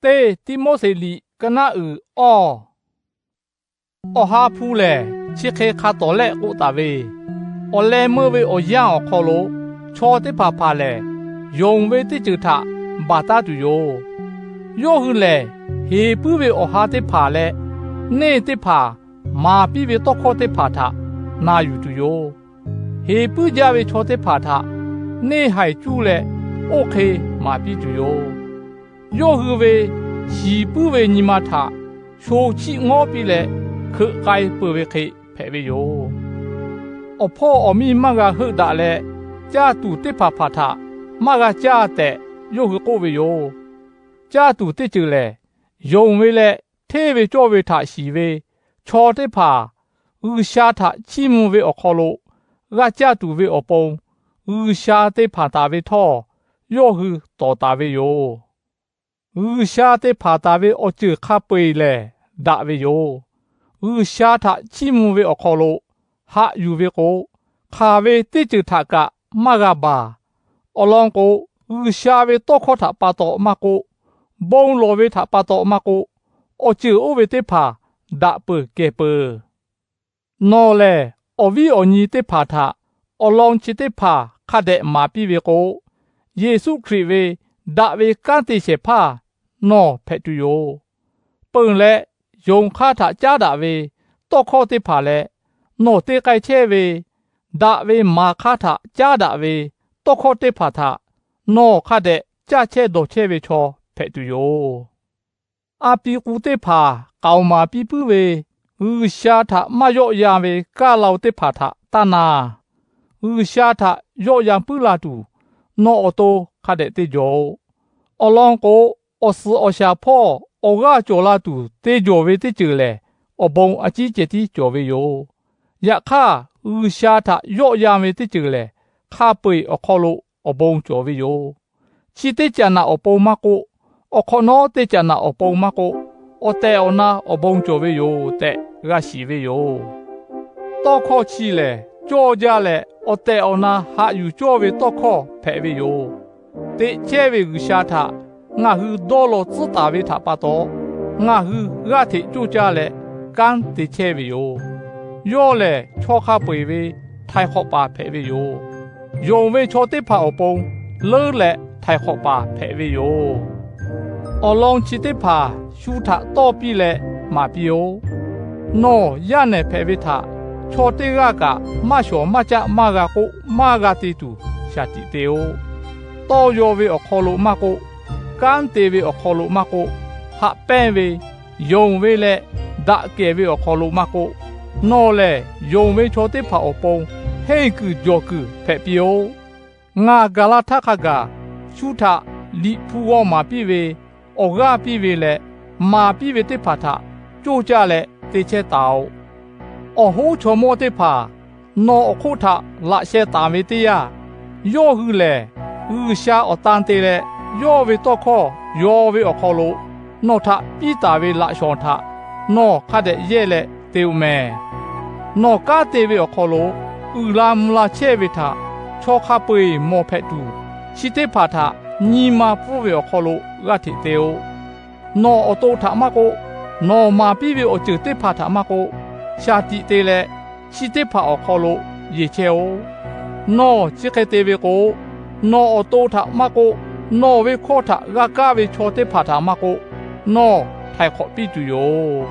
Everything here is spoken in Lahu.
Teˇ Tiˆmoˉseˍ liꞈ ka naˆ uiˍ awˇ. Awˬ ha hpu lehˬ, chi hk'e hk'a tawˍ lehˆ k'oˆ taˍ ve, awˬ leh meuˇ ve awˬ yanˇ awˬ hk'aw lo chaw teˇ hpaˍ hpaˍ lehˬ, yonˍ ve teˇ ceuˬ htaꞈ baˬ taˉ tuˬ yoˬ. Yawˇ hui lehˬ, heˍ puiˉ ve awˬ ha teˇ hpaˍ leh neˇ teˇ hpaˍ maˍ piˇ ve tawˇ hkawˇ teˇ hpaˍ htaꞈ na yuˬ tuˬ yoˬ. Heˍ puiˉ jaˇ ve chaw teˇ hpaˍ htaꞈ neˇ haiˬ cuˇ leh oˇ hk'e maˍ piˇ tuˬ yoˬ. Yawˇ hui ve shiˍ puiˉ ve nyi ma htaꞈ sho chiˆ ngawˉ piˇ leh hkeuꞈ k'ai peuˬ ve hk'e hpehꞈ ve yoˬ. Awˬ hpawˇ awˬ miˇ maˇ g'a heuˆ daꞈ leh, caˇ tuˬ teˇ hpaˍ hpaˍ htaꞈ maˇ g'a caˇ tehꞈ yawˇ hui k'oˆ ve yoˬ. Caˇ tuˬ teˇ ceuˬ lehˬ, yonˍ ve leh hteˇ ve cawˇ ve htaꞈ shiˍ ve chaw teˇ hpaˍ G'uiˬsha htaꞈ chiˇ mvuh ve awˬ hk'aw lo g'a caˇ tuˬ ve awˬ pon, G'uiˬsha te hpanˍ taˍ ve htawˇ yawˇ hui tawˍ taˍ ve yoˬ. G'uiˬsha te hpanˍ taˍ ve awˬ ceuˬ hk'a peu-eˬ lehˬ daꞈ ve yoˬ. G'uiˬsha htaꞈ chiˇ mvuh ve awˬ hk'aw lo haꞈ yuˬ ve k'o, hk'aˬ ve teˇ ceuˬ htaꞈ kaꞈ maˇ g'a baˬ. Awˬ lawn k'o, G'uiˬsha ve tawˇ hkawˇ htaꞈ pa taw maˇ k'oˆ, bon lawˬ ve htaꞈ pa taw maˇ k'oˆ, awˬ ceuˬ oˇ ve teˇ hpaˍ daꞈ peuˬ kehˬ peuˬ. Nawˬ lehˬ, awˬ viˉ awˬ nyi teˇ hpaˍ htaꞈ awˬ lawn chi teˇ hpaˍ hk'a dehꞈ maˍ piˇ ve k'o, Yeˍsuˆ Hkriꞈ ve daꞈ ve kanˉ te shehˍ hpaˇ nawˬ hpehꞈ tuˬ yoˬ. Peuˬ leh, yonˍ hk'aˇ htaꞈ caˉ daꞈ ve tawˇ hkawˇ teˇ hpaˍ leh, nawˬ te k'ai chehˇ ve daꞈ ve maˍ hk'aˇ htaꞈ caˉ daꞈ ve tawˇ hkawˇ teˇ hpaˍ htaꞈ nawˬ hk'a dehꞈ caˇ chehˇ dawˬ chehˇ ve chaw hpehꞈ tuˬ yoˬ. A pi k'u teˇ hpaˍ k'aoˍ maˍ piˇ puiˉ ve G'uiˬsha htaꞈ maˇ yawˆ yan ve kaˇ la-o teˇ hpaˍ htaꞈ taˇ na. G'uiˬsha htaꞈ yawˆ yan puiˉ la tuˬ nawˬ awˬ to hk'a dehꞈ te jawˬ-oꞈ. Awˬ lawn k'o, awˬ suhˍ awˬ shaˍ hpawˇ awˬ g'aˇ cawˬ la tuˬ te jawˬ ve teˇ ceuˬ lehˬ, awˬ bon a ciˉ ceh tiˉ cawˬ ve yoˬ. Yaꞈ hk'aˇ, G'uiˬsha htaꞈ yawˆ yan ve teˇ ceuˬ lehˬ, hk'a peu-eˬ awˬ hk'aw lo awˬ bon cawˬ ve yoˬ. Chi teˇ caꞈ naꞈ awˬ pon maˇ k'oˆ, awˬ hk'awꞈ nawˉ teˇ caꞈ naꞈ awˬ pon maˇ k'oˆ, awˬ tehˬ awˬ na awˬ bon cawˬ ve yoˬ tehꞈ g'a shiˍ ve yoˬ. Tawˇ hkawˇ chi lehˬ, cawˇ jaˇ leh awˬ tehˬ awˬ na haꞈ yuˬ cawˇ ve tawˇ hkawˇ hpehꞈ ve yoˬ. Teꞈ chehˇ ve G'uiˬsha htaꞈ ngaˬ hui dawˇ law tcuhˉ taˍ ve htaꞈ pa taw, ngaˬ hui g'aˇ hteꞈ coˇ caˇ leh kanˉ te chehˇ ve yoˬ. Yawˇ lehˬ, chaw hk'a peu-eˬ ve htaiˍ hk'awꞈ paˍ hpehꞈ ve yoˬ. Yonˍ ve chaw teˇ hpaˍ awˬ pon leuˉ leh htaiˍ hk'awꞈ paˍ hpehꞈ ve yoˬ. Awˬ lawn chi teˇ hpaˍ shu htaꞈ tawˇ piˇ leh maˍ piˇ-oˆ. Nawˬ yaˇ nehˬ hpehꞈ ve htaꞈ chaw teˇ g'aˇ kaꞈ maˇ shawˍ maˇ caˆ maˇ g'a k'oˆ maˇ g'a te tuˬ shaˍ tiꞈ te-oˆ. Tawˇ yaw ve awˬ hk'aw lo maˇ k'oˆ, kanˉ te ve awˬ hk'aw lo maˇ k'oˆ, haꞈ pehnˇ ve, yonˍ ve leh daꞈ kehˬ ve awˬ hk'aw lo maˇ k'oˆ, nawˬ lehˬ yonˍ ve chaw teˇ hpaˍ awˬ pon henˇ kuiˬ jawˬ kuiˬ hpehꞈ piˇ-oˆ. Ngaˬ gaˬ la htaˇ hk'a gaˬ shu htaꞈ liꞈ hpu g'aw maˍ piˇ ve, awˬ g'aˇ piˇ ve leh maˍ piˇ ve teˇ hpaˍ htaꞈ coˇ caˇ leh te chehˇ taˍ-oꞈ. Awˬ hoˉ chaw mawˇ teˇ hpaˍ nawˬ awˬ hk'oˆ htaꞈ laꞈ sheh taˍ ve teˇ yanˇ, yawˇ hui lehˬ G'uiˬsha awˬ tan te leh yawˇ ve tawˇ hkawˇ yaw ve awˬ hk'aw lo nawˬ htaꞈ piˇ taˍ ve laꞈ shawnˍ htaꞈ nawˬ hk'a dehꞈ yehˇ leh te-o mehˍ. Nawˬ kanˉ te ve awˬ hk'aw lo uiˍ la mvuh la chehˇ ve htaꞈ chaw hk'a peu-eˬ mawˬ hpehꞈ tuˬ, chi teˇ hpaˍ htaꞈ nyi ma pfuhˇ ve awˬ hk'aw lo g'aˇ hteꞈ te-o. Nawˬ awˬ to htaꞈ maˇ k'oˆ, nawˬ maˍ piˇ ve awˬ ceuˬ teˇ hpaˍ htaꞈ maˇ k'oˆ, shaˍ tiꞈ te leh chi teˇ hpaˍ awˬ hk'aw lo yeˬ chehˇ-oˆ. Nawˬ chi hk'e te ve k'o, nawˬ awˬ to htaꞈ maˇ k'oˆ, nawˬ ve hkawˇ htaꞈ g'a kaˇ ve chaw teˇ hpaˍ htaꞈ maˇ k'oˆ, nawˬ htaiˍ hk'awꞈ piˇ tuˬ yoˬ.